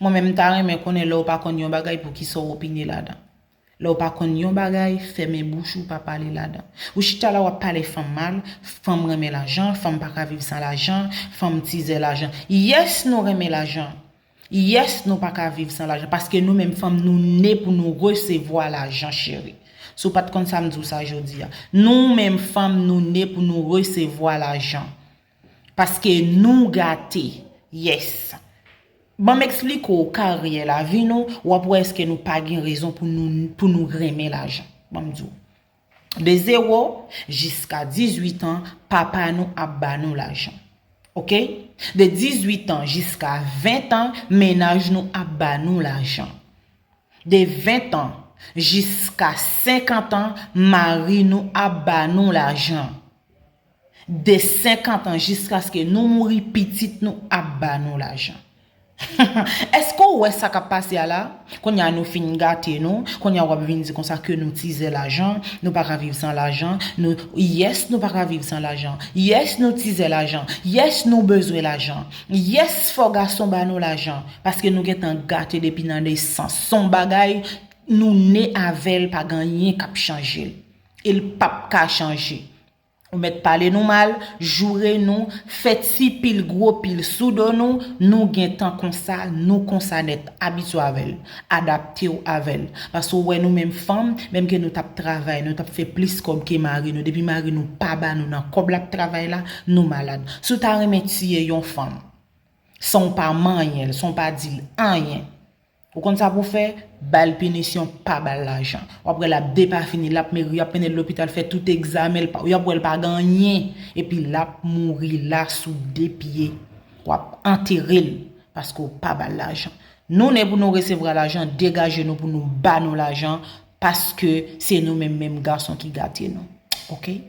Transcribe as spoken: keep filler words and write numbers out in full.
Mwen menm m ta renmen konnen lè w pa konn yon bagay poukisa w opine ladan. Lè w pa konn yon bagay, fèmen bouch ou, pa pale ladan. Ou chita la w ap pale fanm mal, fanm renmen lajan, fanm pa ka viv san lajan, fanm tizè lajan. Yes, nou renmen lajan. Yes, nou pa ka viv san lajan. Paske nou menm fanm nou ne pou nou resevwa lajan, cheri. Si w pa t konn sa, m di w sa jodi a. Nou menm fanm nou ne pou nou resevwa lajan. Paske nou gate. Yes. Ban m eksplike w karyè lavi nou, w ap wè èske nou pa gen rezon pou nou, pou nou renmen lajan. Ban m di w. De zewo jiska dizuit an, papa nou ap ba nou lajan. Oke? De dizuit an jiska ven an, mennaj nou ap ba nou lajan. De ven an jiska senkant an, mari nou ap ba nou lajan. De senkant an jiskaske nou mouri, pitit nou ap ba nou lajan. Èske w wè sa k ap pase a la? Kounye a nou fin gate nou, kounye a w ap vin di konsa ke nou tizè lajan, nou pa ka viv san lajan, nou, yes, nou pa ka viv san lajan, yes, nou tizè lajan, yes, nou bezwen lajan, yes, fò gason ba nou lajan, paske nou gentan gate depi nan nesans. Se yon bagay nou ne avè l, pa gen anyen k ap chanje l. E l p ap ka chanje. Ou mèt pale nou mal, joure nou, fè ti pil gwo pil sou do nou, nou gentan konsa, nou konsa nèt, abitye w avè l, adapte w avè l. Paske w wè nou menm fanm, menm ke nou t ap travay, nou t ap fè plis kòb ke mari nou, depi mari nou pa ba nou nan kòb l ap travay la, nou malad. Si w ta renmen tiye yon fanm, san w pa manyen l, san w pa di l anyen, ou konn sa pou w fè? Ba l pinisyon, pa ba l lajan. W ap wè l ap depafini, l ap meri, y ap mennen l lopital, fè tout egzamen, l pa, y ap wè l pa gen anyen. Epi l ap mouri la sou de pye. W ap antere l paske w pa ba l lajan. Nou ne pou nou resevwa lajan, degaje nou pou nou ba nou lajan, paske se nou menm menm gason ki gate nou. Oke?